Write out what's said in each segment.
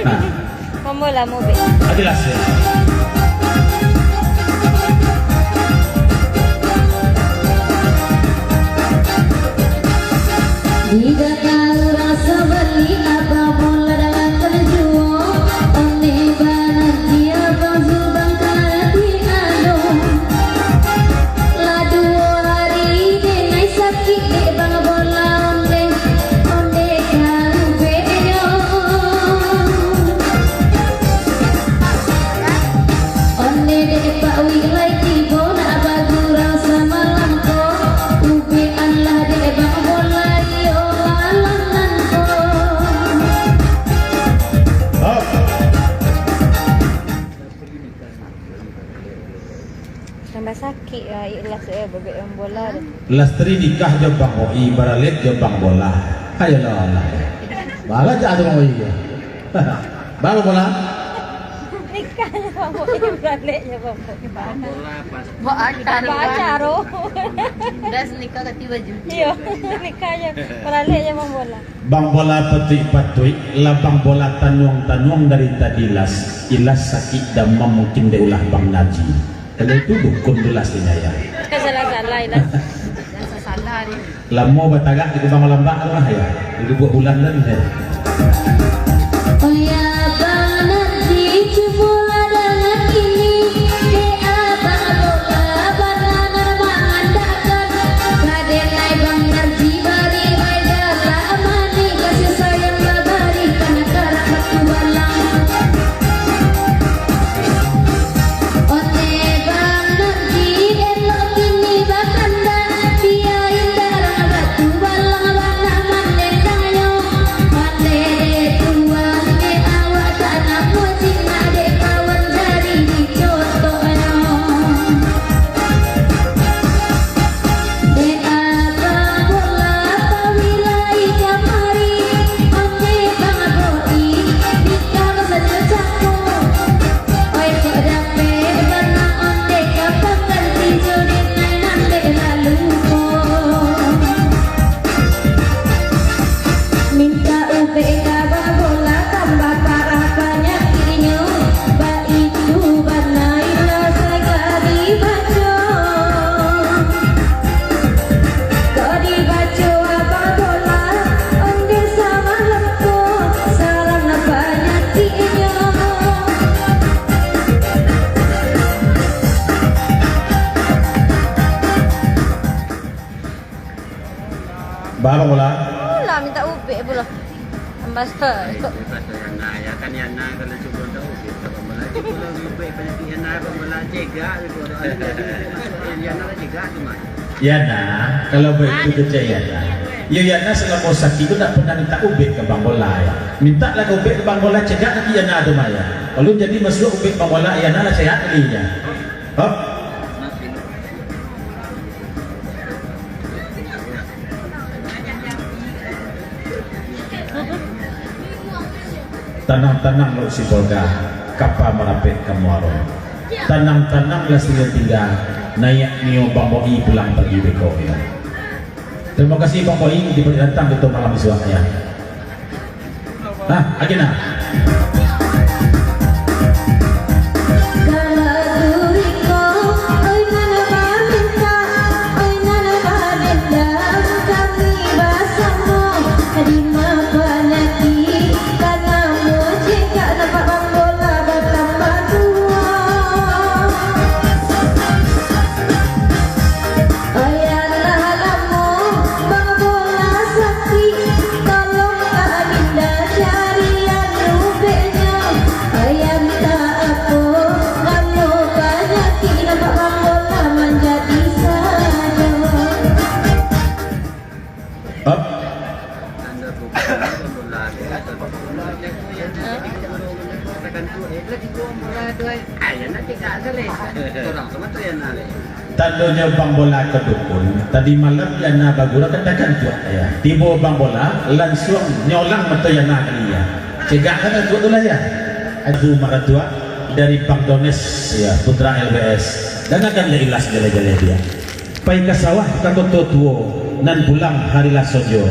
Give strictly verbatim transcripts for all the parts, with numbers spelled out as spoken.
Nah. Mambola mubek. Jelas ya. Tidak tahu rasa beli apa bola dalam juo. Ondeh bana dia bang Zubang karati ado. Lah duo hari denai sakik dek bang bola ondeh. Ondeh ka ubek yo. Ondeh dek Pak Wik lai tibo nak bagurau samalam ko. Ubek alah dek bang bola iyo malam nan ko. Tambah sakik lah, ikhlas eh, bebek bang bola tu. Lastri nikah jo Bang Oi, baralek jo Bang Bola. Ayolah, alah. Baraja tu Bang Oi. Bang Bola. Nikah jo Bang Oi, baralek jo Bang Oi. Bang Bola pas. Buat acara. Buat acara. Das nikah ganti baju. Iyo, nikah jo, baralek jo Bang Bola. Bang Bola patuik-patuik, lah Bang Bola tanuang-tanuang dari tadi las. Ilas sakik damam mungkin dek ulah Bang Naji. Kalau itu dukun tu las inyo ya. Salah-salah, Ilas. Salah dia. Lamo batagak di Kubang Lambak tu lah ya. Di duo bulan tu ya. Oh ya, Bang Naji, cubolah danga kini. Dek Abang Bola bana nan mangandakkan. Ka denai Bang Naji bari bae galak manih, kasih sayang babarikan ka rapat tu balang. Ondeh Bang Naji elok kini bakandak, bia indak batu balang bana mandendangnyo. Pandai dek tuan, dek awak tak namo jinak, dek kawan jari dicotoknyo. Dek Abang Bola tawi lai kamari, ondeh Bang Boi, nikah basanyo cako. Oi, kok dapek bana ondeh ka pangganti jo denai nan dek lalu ko. Mintak ubek ka Bang Bola tambah parah panyakiknyo, baitu bana ilah sagan dibaco. Kok dibaco Abang Bola, ondeh samalam ko, salah panyakiknyo. Ba, Bang Bola? Lah, mintak ubek pulo. Tambah. Yana, kalau cubo dak ubek, Bang Bola. Cubo dak ubek, banyak Yana, Bang Bola cegak, gitu. Yana lah cegak tu, Mas. Yana, kalau baitu kecek Yana. Yo, Yana salamo sakik tu dak pernah mintak ubek ka Bang Bola, ya. Mintak lah ka ubek ka Bang Bola, cegak lagi Yana tu, Mas, ya. Kalau jadi masuak ubek Bang Bola, Yana lah sehat lagi, ya. Hop. Tanang-tanang Lok Sipolga, kapa marapek ka muaro. Tanang-tanang lah singgo tingga, naiak nio Bang Boi pulang pagi beko, ya. Terima kasih Bang Boi, diberi datang di malam isuak, ya. Nah, agenda. Ayanlah lamo Bang Bola sakik, tolonglah Dinda carian ubeknyo. Ayan tak apo, kalau panyakik nampak Bang Bola manjadi sajo. Hah? Tandonyo Bang Bola ka dukun, tadi malam Yana bagurau ka tagantuak, ya. Tibo Bang Bola, lansuang nyolang mato Yana kali, ya. Cegak ka tagantuak tu lah, ya. Abu Maratuak dari Bang Dones, ya, Putra L B S. Dangakan dek ilas jaleh-jaleh dia. Pai ka sawah ka koto tuo, nan pulang hari lah sojo.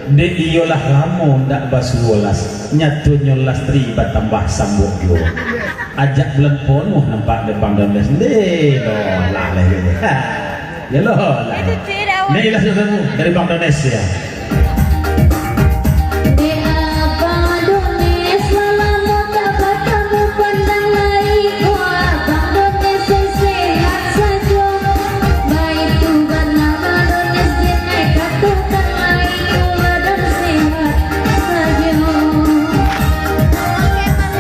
Dek iyo lah lamo ndak basuo las, nyatonyo lastri batambah sambuak juo. Ajak bulan ponuah nampak dek Bang Dones, deh, doh, lah, lah, lah. Ha, yo lo, lah. Ni lah sudah dari Bang Dones, ya.